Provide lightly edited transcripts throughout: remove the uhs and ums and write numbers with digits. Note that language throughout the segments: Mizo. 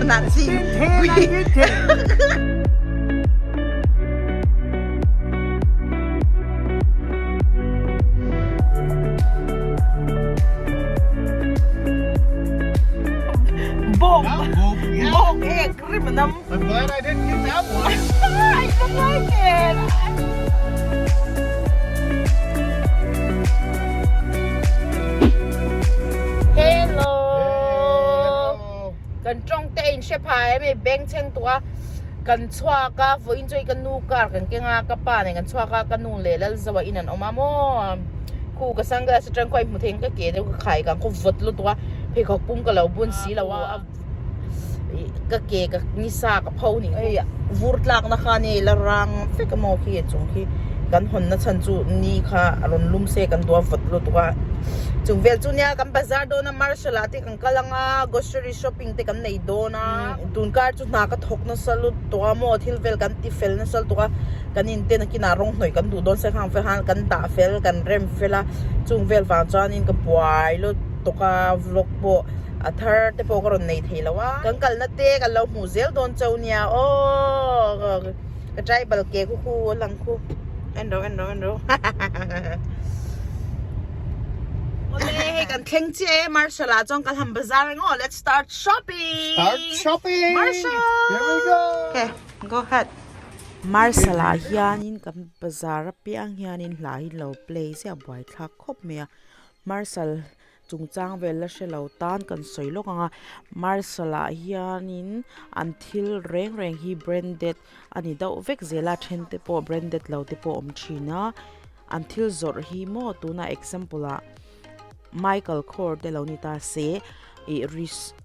Not seen. 10, I get 10. Bawk. Bawk ek rim a nam. I'm glad I didn't get that one. I don't like it. Hello. Kan tawng te in hre phai a mi beng chheng tuk a kan chhuak a vawiin chu hei ka nu car kan keng a ka pa nen kan chhuak a ka nu leh Lalzoa in an awm a maw khu ka sunglass atang khaw a inhmu thei ang ka ke deuh ka khai kang khaw vawt lutuk a pheikhawk pum ka lo bun si lo a ka ke ka nisa ka pho ni hei vur tlak na kha nia ila rang vek a maw khi a chung khi kan hawn na chhan chu ni kha a rawn lum se kan duh a vawt lutuk a chung vel chu nia kan bazar dawn a marshal ah te kan kal ang a grocery shopping te kan nei dawn a tun kar chu hna ka thawk nasa lutuk a maw thil vel kan ti fel nasa lutuk a kan in te nakinah rawng hnawih kan duh dawn se khang vel khan kan dah fel kan rem fel a chung vel vang chuanin ka buai lutuk a vlog pawh. A thar te pawh ka rawn nei thei lo a. Kan kalna te kan lo hmuh zel dawn chauh nia aw ka tribal ke khu khu a lang khu en ro en ro en ro Awle hei kan thleng chiah e Marshall ah chuan kan han bazar ang aw let's start shopping Start shopping Marshall Here we go Okay go ahead Marshall ah hianin kan bazar apiang hianin hla hi lo play ziah buaithlak khawp mai a Marshall chungchang vel la hre lo tan kan sawi lawk ang a marshal ah hianin an thil reng reng hi branded a ni deuh vek zel a then te pawh branded lo te pawh a awm thin a an thil zawrh hi maw tuna example ah michael kors te lo ni ta se ih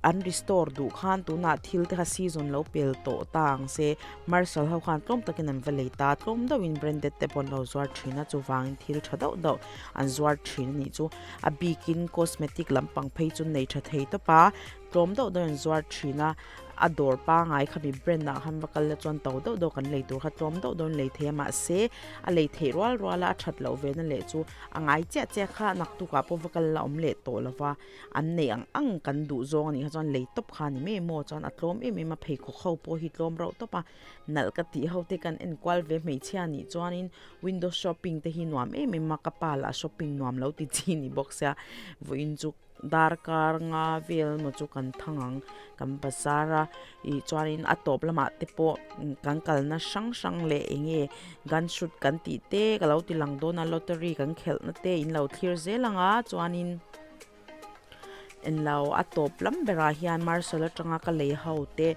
an restore duh khan tunah thil te kha season lo pel tawh ta ang se marshal ho khan tlawm takin an va lei ta tlawm deuhin branded te pawh an lo zuar thin a chuvangin thil tha deuh deuh an zuar thin a nih chu. A bikin cosmetic lampang phei chu nei tha thei tawp a, tlawm deuh deuh an zuar thin a, a dawr pangai khami brand ah khan va kal la chuan to deuh deuh kan lei tur kha tlawm deuh deuh an lei thei a mahse a lei theih rual rual a a that loh ve na leh chu a ngai chiah chiah kha naktuk ah pawh va kal la awm leh tawh lo va an neih ang ang kan duh zawng a nih kha chuan lei tawp kha a ni mai maw chuan a tlawm em em a pheikhawk ho pawh hi tlawm reuh tawp a nalh ka tih ho te kan en kual ve hmeichhia nih chuanin window shopping te hi nuam em em a ka pa lah shopping nuam lo ti chi ni bawk sia vawiin chu darkar nga vel emaw chu kan thang ang kan bazar a ih chuanin a tawp lamah te pawh kan kalna hrang hrang leh eng nge gun shoot kan tih te ka lo ti lang dawn a lottery kan khelh na te in lo thlir zel ang a chuanin Englo a tawp lam berah hian Marshall atanga ka lei ho te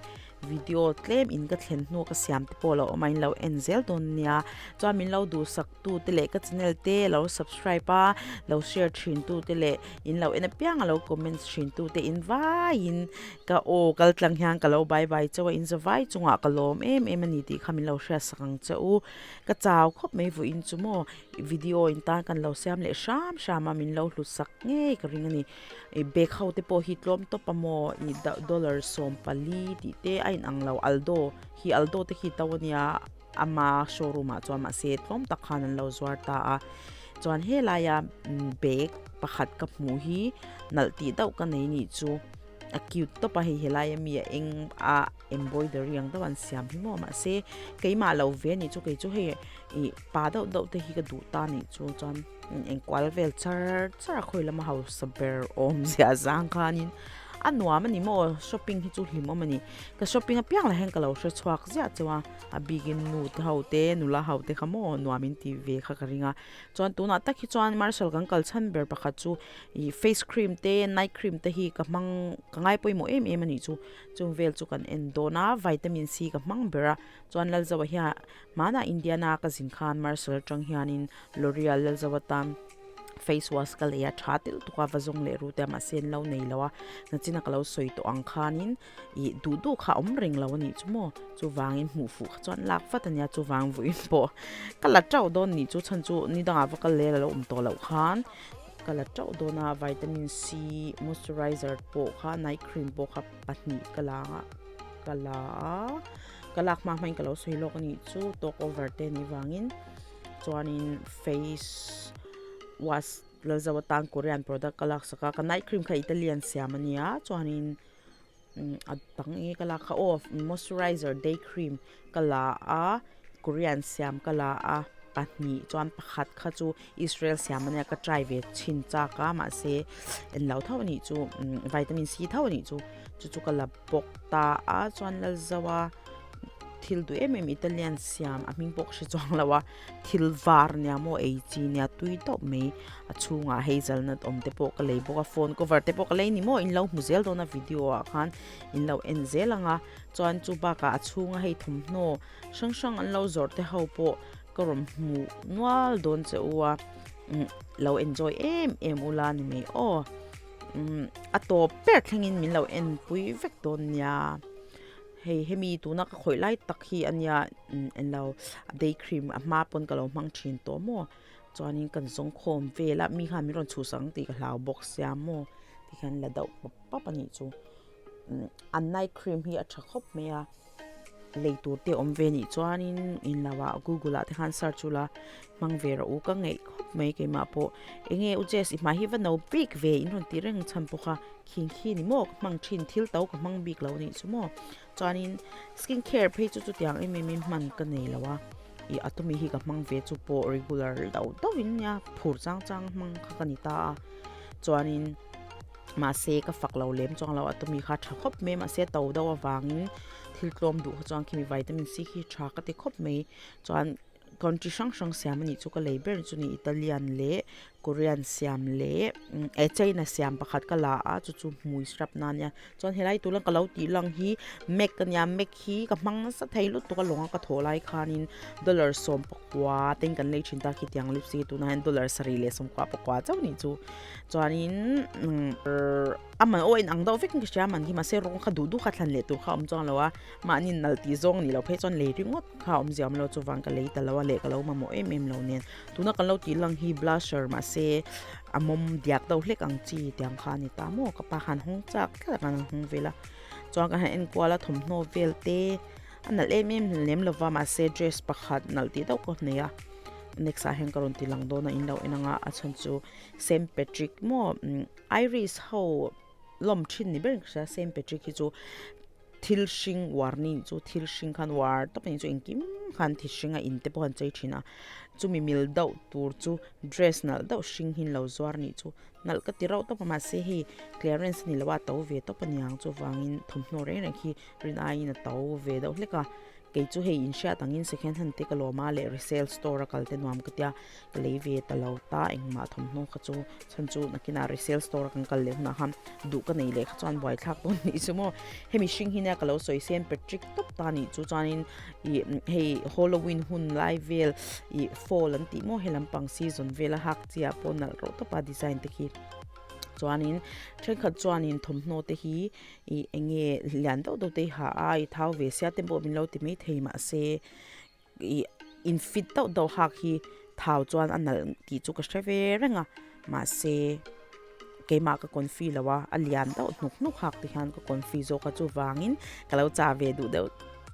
video tlem in ka thlen hnu ka siam te pawh a lo awm a in lo en zel dawn nia chuan min lo duhsak tu te leh ka channel te lo subscribe a lo share thin tu te leh in lo en apiang a lo comment thin tu te in vaiin ka aw kal tlang hian ka lo bye bye chauh a in za vai chungah ka lawm em em a ni tih kha min lo hriatsak ang che u ka chau khawp mai vawiin chu maw. Video in tan kan lo siam leh hram hram a min lo hlut sak ngei ka ring a ni ih bag ho te pawh hi tlawm tawp a maw ih dollar 14 tih te a inang lo aldo hi aldo te khi to ania ama showroom ah chuan mahse tlawm tak khan an lo zuar ta a chuan helaia bag pakhat ka hmuh hi nalh tih deuh ka nei nih chu a cute tawp a hei helai ami a eng a embroidery ang deuh an siam hi maw mahse keimah lo ve anih chu kei chu hei ih pa deuh deuh te hi ka duh ta anih chu chuan engkual vel char char a khawi lama hausa ber awm zia zang khanin a nuam ani maw shopping hi chu hlim awm ani ka shopping apiang lah hian ka lo hre chhuak ziah cheu a a bikin nu te ho te nula ho te kha maw nuam in ti ve kha ka ring a chuan tunah tak hi chuan marshal kan kal chhan ber pakhat chu ih face cream te night cream te hi ka hmang ka ngai pawimawh em em anih chu. Chung vel chu kan en dawn a, vitamin C ka hmang ber a, chuan Lalzoa hian hmanah Indiana ka zin khan Marshall atang hianin L'Oreal Lalzoa tan face wash ka lei a, tha telh tuk a va zawng leh rute a mahse an lo nei lo a, nachina ka lo sawi tawh ang khanin ih duh duh kha a awm reng lo a nih chu maw, chuvangin hmuh fuh kha chuan lak vat a nia chuvang vawiin pawh ka la tauh dawn nih chu chhan chu ni dangah va kal lel a lo awm tawh loh khan. Ka la tauh dawn a vitamin C moisturizer pawh kha night cream pawh kha pahnih ka la a ka la a ka lak hma hmain ka lo sawi lawk a nih chu talk over te anih vangin chuanin face wash Lalzo atan Korean product ka laksak a ka night cream kha Italian siam a nia chuanin. A dang enge ka lak kha aw moisturizer day cream ka la a Korean siam ka la a pahnih chuan pakhat kha chu Israel siam ania ka try ve chhin chak a mahse en lo tho anih chu vitamin C tho anih chu chu chu ka la bawk ta a chuan Lalzoa thil duh em em Italian siam a hming pawh ka hre chuang lo a thil var nia maw ei chi nia tui tawp mai a chhungah hazelnut awm te pawh ka lei bawk a phone cover te pawh ka lei ni maw in lo hmu zel dawn a video ah khan in lo en zel ang a chuan chu bakah a chhunga hei thawmhnaw hrang hrang an lo zawrh te ho pawh ka rawn hmuh nual dawn che u a lo enjoy em em ula ni mai aw a tawp ber thlengin min lo en pui vek dawn nia. Hei hemi tuna ka khawih lai tak hi a nia englo day cream a hma pawn ka lo hmang thin tawh maw chuanin kan zawng khawm vel a mi khan min rawn chhuhsak ang tih ka hlau bawk sia maw tikhian la deuh pawp pawp a nih chu an night cream hi a tha khawp mai a lei tur te awm ve nih chuanin englo ah google ah te khan search ula hmang ve rawh u ka ngeih khawp mai keimah pawh enge u Jess i hmai hi va no bik ve in rawn ti reng chhan bawk a. Khing khi ni maw ka hmang thin thil to ka hmang bik lo anih chu maw chuanin skin care phei chu chutiang em em in hman ka nei lo a ih atomy hi ka hmang ve chu pawh regular deuh deuh in nia phur chang chang hmang kha ka ni ta a chuanin mahse ka fak lo lem chuang lo atomy kha tha khawp mai mahse to deuh avangin thil tlawm duh kha chuan khimi vitamin C khi tha ka ti khawp mai chuan. Country hrang hrang siam anih chu ka lei ber chu ni Italian leh Korean siam leh eh China siam pakhat ka la a chu chu hmui strap na ania chuan helai tur ka lo tih lang hi mac ania mac hi ka hmang nasa thei lutuk a lawng a ka thawh lai khanin dollar sawm pakua te in kan lei thin ta khitiang lipstick hi tunah hian dollar sarih leh sawmkua pakua chauh anih chu chuanin a man aw a inang deuh vek in ka hria a man hi mahse rawng kha duh duh kha thlan leh tur kha a awm chuang lo a mahni nalh tih zawng anih loh phei chuan lei ringawt. Kha awmzia awm lo chuvang ka lei ta lo a leh ka lo mamawh em em lo nen tuna kan lo tih lang hi blusher mahse a mawm diak deuh hlek ang chi tiang kha a ni ta maw ka pa khan hawng chak tlat a kan han hawng vel a chuan kan han enkual a thawmhnaw vel te a nalh em em lem lova mahse dress pakhat nalh tih deuh ka nei a next ah hian ka rawn ti lang dawn a in lo en anga a chhan chu Saint Patrick maw Irish ho lawm thin ni ber in ka hria Saint Patrick hi chu. Thil hring uar ni chu thil hring khan uar tawp a ni chu engkim khan thi hring a in te pawh an chei thin a chumi mil deuh tur chu dress nalh deuh hring hi an lo zuar a nih chu nalh ka ti reuh tawp a mahse hei clearance a ni lo a a to ve tawp a niang chuvangin thawmhnaw reng reng hi rin aiin a to ve deuh hlek a. Kei chu hei in hriat angin second hand te ka lawm a leh resale store a kal te nuam ka tia ka lei ve ta lo ta engmah thawmhnaw kha chu chhan chu nakinah resale store a kan kal leh hunah khan duh ka nei leh kha chuan buai thlak dawn nih chu maw hemi hring hi nia ka lo sawi sen Patrick tawp ta nih chu chuanin ih hei Halloween hun lai vel ih fall an tih maw he lampang season vel a hak chi ah pawh nalh reuh tawp a design te khi chuanin thenkhat chuanin thawmhnaw te hi Ih eng nge lian deuh deuh te hi ha a i thau ve sia te pawh min lo ti maithei mahse ih in fit deuh deuh hak hi thau chuan a nalh tih chu ka hre ve reng a mahse keimah ka confi lo a a lian deuh hnuk hnuk hak te hian ka confi zawk a chuvangin ka lo chah ve duh deuh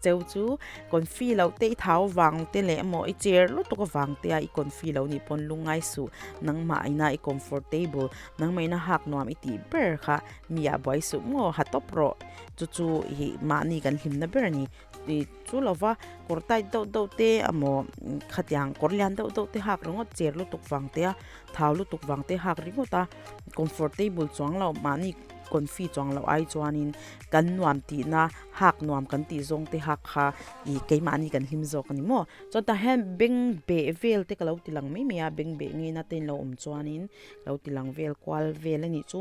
cheu chu confi loh te i thau vang te leh emaw i cher lutuk avang te a i confi lo nih pawn lungngai suh nangmah ina i comfortable nangmah ina hak nuam i tih ber kha mi ah buai suh maw ha tawp rawh chu chu ih mahni kan hlimna ber a ni ih chu lova kawr tight deuh deuh te emaw khatiang kawr lian deuh deuh te hak ringawt cher lutuk vang te a thau lutuk vang te hak ringawt a comfortable chuang loh mahni confi chuang loh ai chuanin kan nuam tihna hak nuam kan tih zawng te hak kha ih keimahni kan hlim zawk a ni maw chuan tah hian beng beh vel te ka lo ti lang mai mai a beng beh ngeina te in lo awm chuanin lo ti lang vel kual vel a nih chu.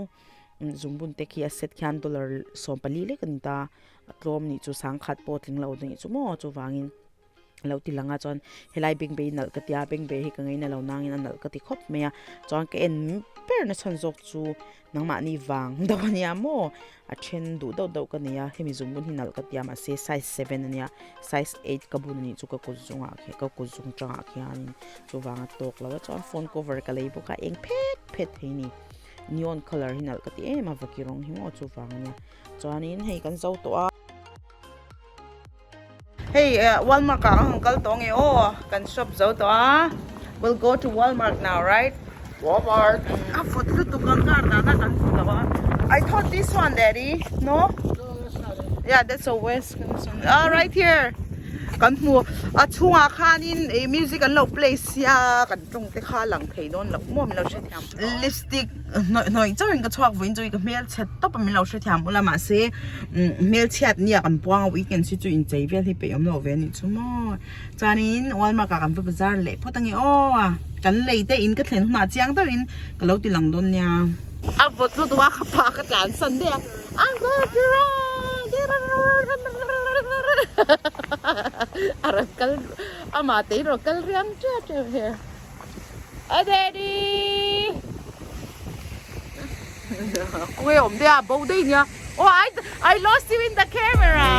Zungbun te khi a set khian dollar 14 lek a ni ta a tlawm nih chu sangkhat pawh tling lo nih chu maw chuvangin a lo ti lang a chuan helai bengbeh hi nalh ka ti a bengbeh hi ka ngaina lo nangin a nalh ka ti khawp mai a chuan ka en ber na chhan zawk chu nangmahni vang deuh a nia maw a then duh deuh deuh ka nei a hemi zungbun hi nalh ka ti a mahse size seven a nia size eight ka bun a nih chu ka kut zungah khian ka kut zung tangah khianin chuvang a tawk lo a chuan phone cover ka lei bawk a eng phet phet thei a ni. Neon colour hi nalh ka ti em a vaki rawng hi maw chuvang ania chuanin hei kan zo tawh a. Hei Walmart ah kan kal tawh nge aw kan shop zo tawh a we'll go to Walmart now right? Walmart. A vawt lutuk a car dahna kan hmu lo a I thought this one daddy no? Yeah, that's a west Ah, right here. Kan hmu a chhungah khanin ih music an lo play sia kan tawng te kha lang thei dawn loh maw min lo hrethiam. Lipstick hnawih hnawih chauhin ka chhuak vawiin chu ka hmelchhe tawp a min lo hrethiam ula mahse hmelchhiat nia kan puang a weekend hi chu inchei vel hi peih awm lo ve a nih chu maw. Chuanin Walmart ah kan va bazar leh phawt ange aw kan lei te in ka thlen hunah chiang deuhin ka lo ti lang dawn nia. A vawt lutuk a ka pa ka tlan san daih a I'm going to run a rawn kal amah te in rawn kal riang ṭiau ṭiau he a daddy khawnge awm daih a bo daih nia oh I I lost you in the camera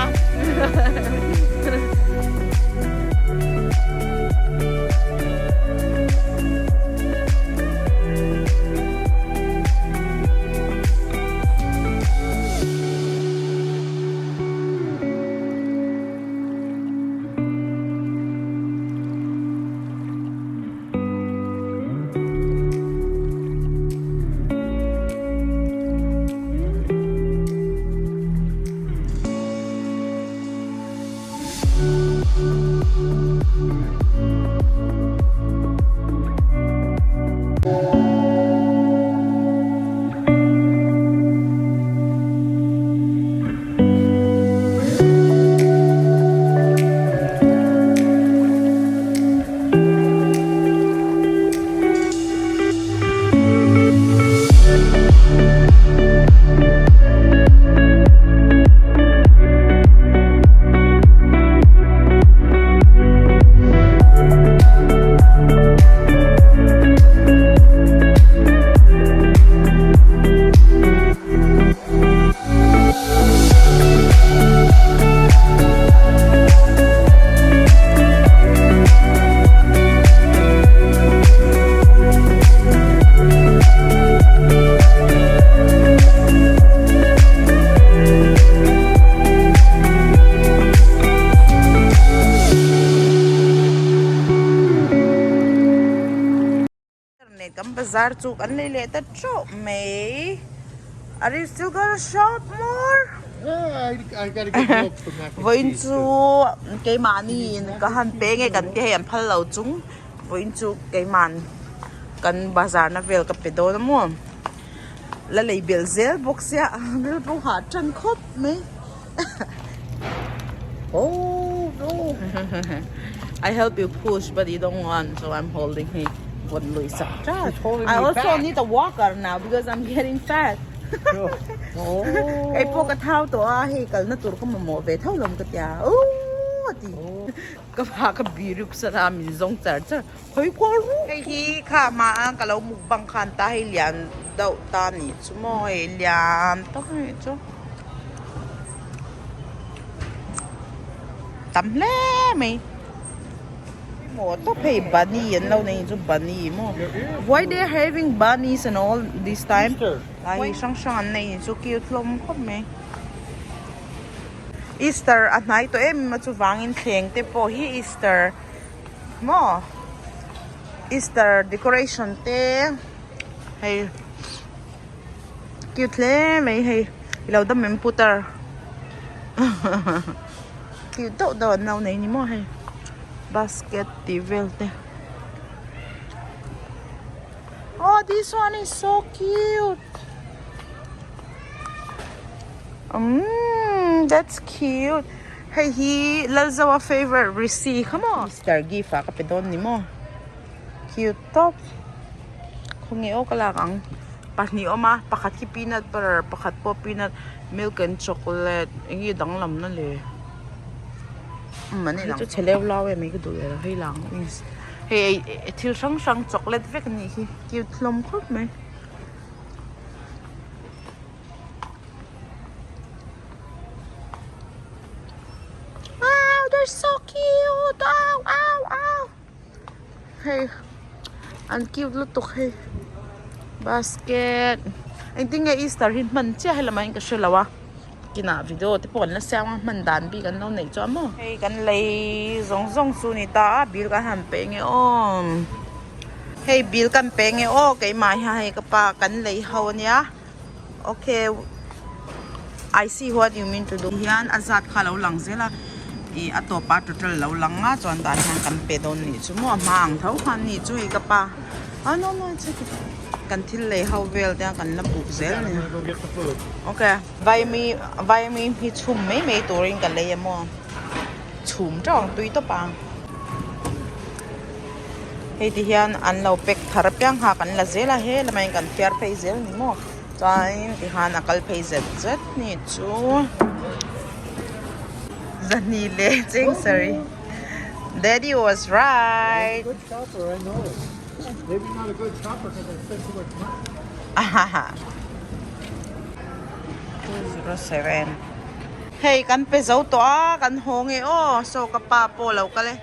Nen kan bazar chu kan lei leh ta teuh mai are you still gonna shop more vawiin chu keimahni in ka han pe nge kan ti hei an phal lo chung vawiin chu keiman kan bazar na vel ka pe dawn a maw la lei belh zel bawk sia rilru hah tan khawp mai. Oh no! I help you push but you don't want so I'm holding him. Vawt lui sak chat. She's holding I me also back. need a walker now because I'm getting fat. Oh. Kei pawh ka thau tawh a hei kalna tur ka mamawh ve tho lawm ka tia. Ooh a ti. Ka va ka biruk sara min zawng char char. Hawi kual ru. Hei hi kha hma ka lo mukbang khan ta hei lian deuh ta nih chu maw hei lian tak a nih chu. Tam hle mai. Maw tawp hei bunny an lo nei chu bunny maw. Why they are having bunnies and all this time? Lai hi hrang hrang an nei chu cute hlawm khawp mai. Easter a hnai tawh em em a chuvangin thleng te pawh hi Easter. Maw Easter decoration te hei cute hle mai hei i lo dam em putar cute deuh deuh an lo nei ni maw hei basket tih vel te oh this one is so cute umm that's cute. Hei hi Lalzoa favourite Risi kha maw? Easter gift ah ka pe dawn ni maw? Cute tawp. Khawnge aw ka lak ang. Pahnih awm a, pakhat hi peanut butter, pakhat pawh peanut milk and chocolate eng nge danglam na le? Umm an inang. Hei chu chhe leu lau em mai ka duh leh lo hei lang hei thil hrang hrang chocolate vek a nih hi cute hlawm khawp mai. Wow, they're so cute. Ow, ow, ow. Hei, an cute lutuk hei. Basket. Engtin nge Easter hi hman chiah he lamah hian ka hre lo a. Kinah video te pawh an la siam a, hman dan bik an lo neih chuan maw. Hei kan lei zawng zawng chu ni ta a, bill kan han pe nge aw. Hei bill kan pe nge aw keimah hian hei ka pa kan lei ho ania. Ok. I see what you mean to do hian a zat kha a lo lang zel a ih a tawpah total a lo lang a chuan tah hian kan pe dawn nih chu maw a hma ang tho khan nih chu hei ka pa ah no no it's okay kan thil lei ho vel te a kan la buk zel a ni okay vaimi vaimi hi chhum mai mai turin ka lei a maw chhum teuh ang tui tawp ang hei ti hian an lo pack thar apiang kha kan la zel a he lamah hian kan phiar phei zel a ni maw. Chuanin tihan a kal phei zet zet ni chu zahnih leh cheng sarih daddy was right 207 hei kan pe zo tawh a kan haw nge aw saw ka pa pawh a lo kal e.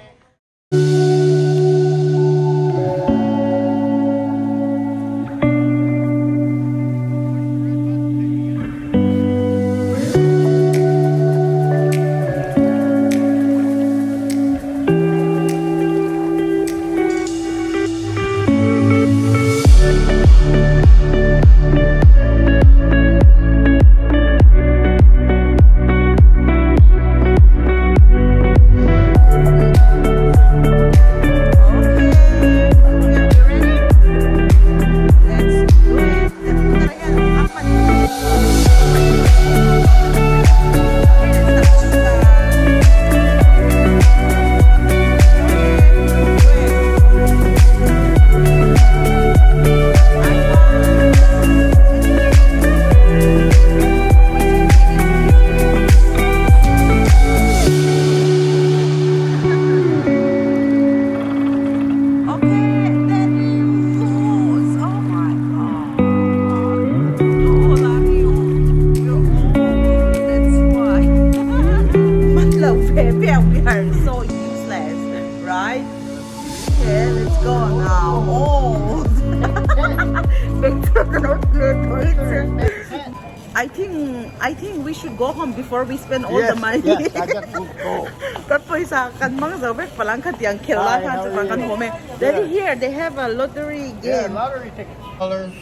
I think I think we should go home before we spend all the money. Yes, I just will go. Kan pawisa kan hmang zo vek palang khatiang khel lai khan chu kan hawm e. Daddy here they have a lottery Yeah, game. lottery tickets. Colors.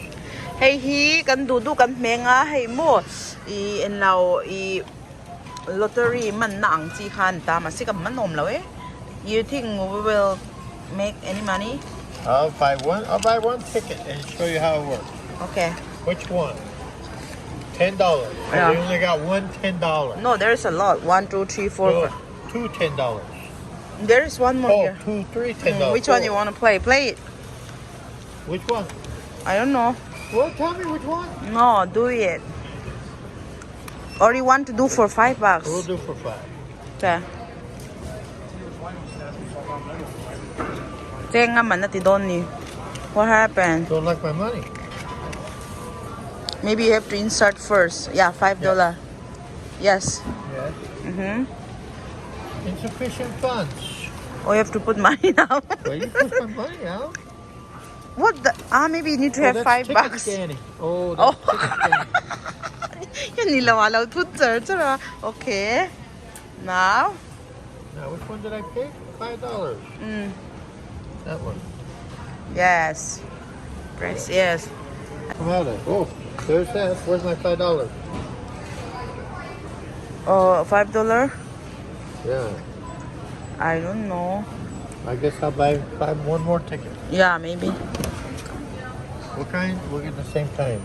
Hei hi kan duh duh kan hmeng a hei maw ih englo ih lottery man na ang chi khan ta mahse ka man awm lo e. You think we will make any money? I'll buy one. I'll buy one ticket and show you how it works. Okay. Which one? $10. Yeah. We only got one $10. No, there is a lot. 1, 2, 3, 4, No, 5. two $10. There is one more Oh, here. two, three $10. Which one you want to play? Play it. Which one? I don't know. Well, tell me which one. No, do it. Or you want to do for $5? We'll do for 5. Okay. Cheng nga man na ti Donnie. What happened? Don't like my money. Maybe you have to insert first. Yeah, $5. Yes. Yes. Insufficient funds. Oh, you have to put money now. Well, you put my money out. What the? Ah, maybe you need to Oh, have that's five ticket bucks. Scanning. Oh, Oh. that's ticket scanning. Yan nilawalaw tut char char. Okay. Now. Now, which one did I pick? $5. That one. Yes. Press yes. Come out of. Oh, there's that. Where's my $5? Oh, $5? Yeah. I don't know. I guess I'll buy one more ticket. Yeah, maybe. What kind? We'll get the same kind.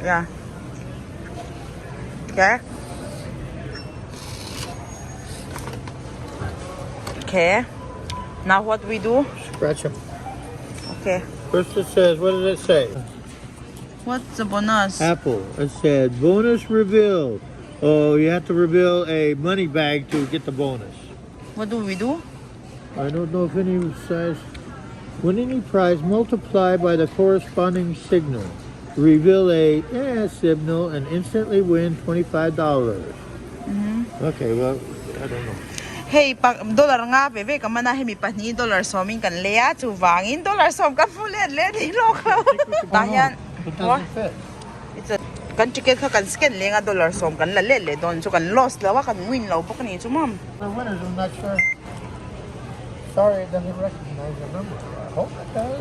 Yeah. Okay. Okay. Now what we do? Scratch them. Okay. First it says, what does it say? What's the bonus? Apple. It said bonus revealed. Oh, you have to reveal a money bag to get the bonus. What do we do? I don't know if any size. Win any prize, multiply by the corresponding signal. Reveal a signal and instantly win $25. Okay, well, I don't know. Hei pak dollar nga ve ve ka mana hemi pahnih dollar sawmin kan lei a chuvangin dollar sawm kan hmu let leh ni lawk lo. Tah hian It doesn't fit. It's a kan ticket kha kan scan leng a dollar sawm kan la let leh dawn chu kan lost lo a kan win lo bawk a ni chu maw. The winners, I'm not sure. Sorry, it doesn't recognize the number. I hope it does.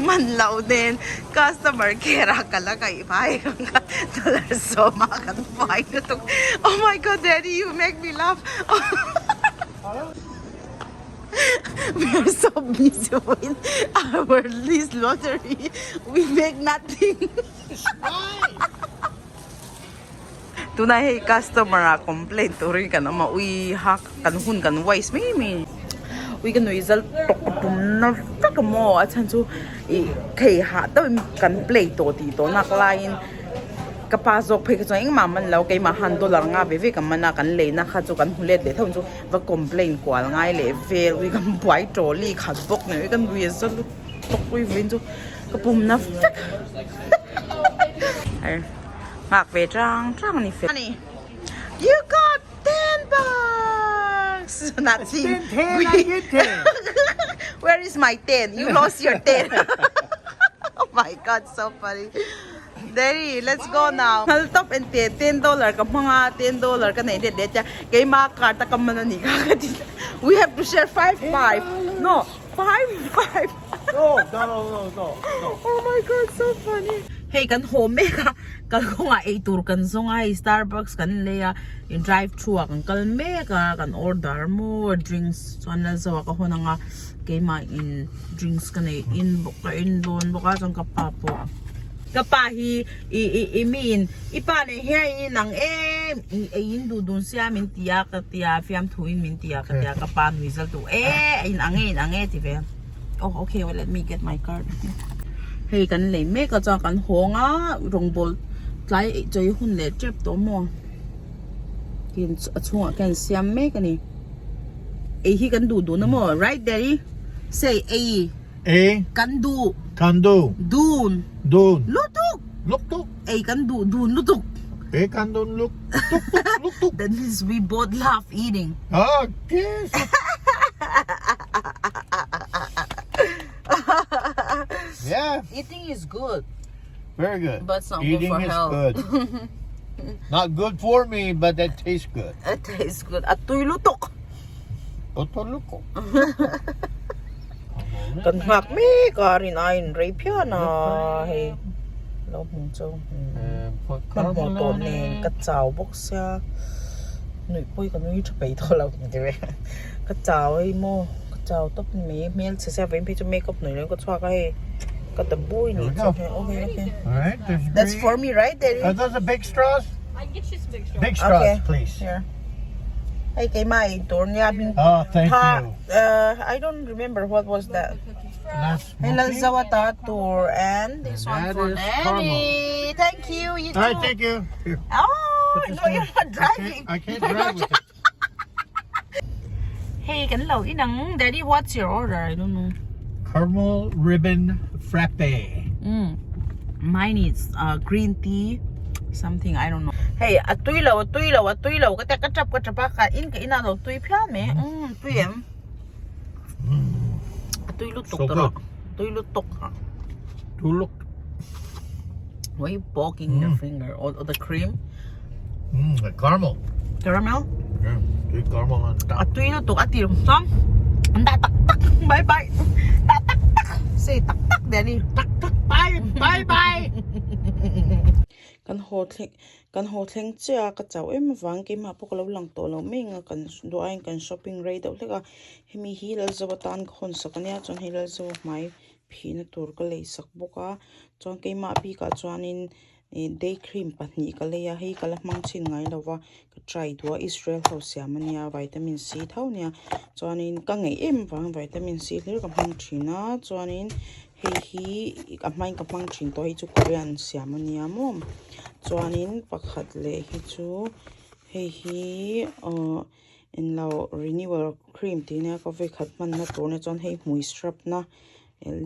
Man lo nen customer care ah ka la ngaih vai ang a dollar sawma kan buai lutuk oh my god daddy you make me laugh we are so busy with our this lottery we make nothing Tunah hei customer ah complaint turin kan awm a ui ha kan hun kan waste mai mai ui ka nui zal tawk ka tum na vek a maw a chhan chu ih thei hah deuhin kan play tawh tih tawh nak laiin ka pa zawk phei kha chuan engmah a man lo keimah han dollar nga ve ve ka man a kan leina kha chu kan hmu let leh theuh ang chu va complaint kual ngai leh vel ui kan buai trolley khat bawk nen ui ka nui zal tawk ui vawiin chu ka pum na vek. Nghak ve tang tang ni fel. You got 10 bucks! Nothing. 10, I get 10. Where is my 10? You lost your 10. Oh my god, so funny. Daddy, let's go now. Hal top and te 10 dollar ka hmanga 10 dollar ka nei let let ya. Keima card ta kam man ani ka ka ti. We have to share 5 5. No, 5 5. No, no, no, no, no. Oh my god, so funny. Hei kan haw mek a, kalkawngah eitur kan zawng a, hei Starbucks kan lei a, in drive through ah kan kal mek a, kan order maw drinks chuan la zo a ka hawn ang a, keimah in drinks ka nei in bawk ka in dawn bawk a chuan ka pa pawh ka pa hi i i i mi in i pa leh hian in inang em i ei in duh dun sia min ti a ka tia fiamthu in min ti a ka tia ka pa nui zal duh e inang e inang e ti ve. Oh okay well let me get my card hei kan lei mek a chuan kan hawng a rawngbawl tlai eih chawi hun leh tep tawh maw tin a chhungah khian an siam mek a ni ei hi kan duh dun a maw right daddy say ei ei kan duh kan duh dun dun lutuk lutuk ei kan duh dun lutuk ei kan dun lutuk lutuk that means we both love eating okay Yeah. Eating is good. Very good. But it's not good Eating for is health. good. Not good for me, but it tastes good. It tastes good. At tui lutuk. Otoluko. Kan nghak mek a rin aiin rei phian a hei lo hmu chu hmanhmawh tawh nen ka chau bawk sia nuih pawh hi ka nui tha peih tawh lo tive ka chau hei maw ka chau tawp ni mai hmel chhe sia vawiin phei chu makeup hnawih loin ka chhuak a hei ka ta bui ni chu hei okay okay that's for me right daddy Are those the big straws? I can get you some big straws. Big straws, Okay. please. Here. Hei keimah ei tur nia hming Oh, thank tha you. I don't remember what was that. That's Hei smoky. Lalzawata tur and this And one that for is daddy. Thank you. You All right, too. thank you. Here, Oh, put this no, you're down. not driving. I can't drive with it. Hey, kan lo inang. Daddy, what's your order? I don't know. Caramel ribbon frappe. Mine is green tea something I don't know. Hey, a tui lo, a tui lo, a tui lo. Ka te ka chap ka chap a ka in ka ina lo tui phian me. Tui em. A tui lutuk So tawh rawh. good. Tui lutuk ha. Tuluk. Why you poking your finger? Or, or the cream? The caramel. Caramel? Yeah, good caramel on A top. tui lutuk a tir chuan an dah tak tak. Bye bye. Dah tak tak. Say tak tak Daddy. Tak tak bye bye bye. Kan haw thleng kan haw thleng chiah a ka chauh em avang keimah pawh ka lo lang tawh lo mai ang a kan duh aiin kan shopping rei deuh hlek a hemi hi Lalzo atan ka hawn sak ania chuan hei Lalzo hmai phihna tur ka lei sak bawk a chuan keimah bikah chuanin ih day cream pahnih ka lei a hei ka la hmang chhin ngai lo va ka try duh a Israel ho siam ania vitamin C tho ania chuanin ka ngeih em avang vitamin C hlir ka hmang thin a chuanin hei hi a hmain ka hmang thin tawh hei chu Korean siam ania maw chuanin pakhat leh hi chu hei hi ahh englo renewal cream tih ania ka vawikhat hmanna tur ania chuan hei hmui scrub na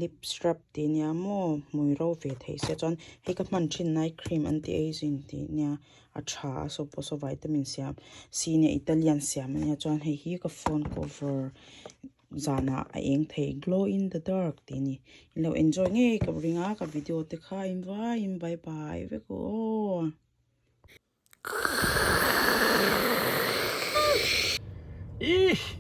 lip scrub tih ania maw hmui ro ve thei se chuan hei ka hman thin night cream anti ageing tih ania a tha a saw pawh saw vitamin siam C nia Italian siam ania chuan hei hi ka phone cover zanah a eng thei glow in the dark tih a ni in lo enjoy ngei ka ring a ka video te kha in vaiin bye bye vek aw. Eesh.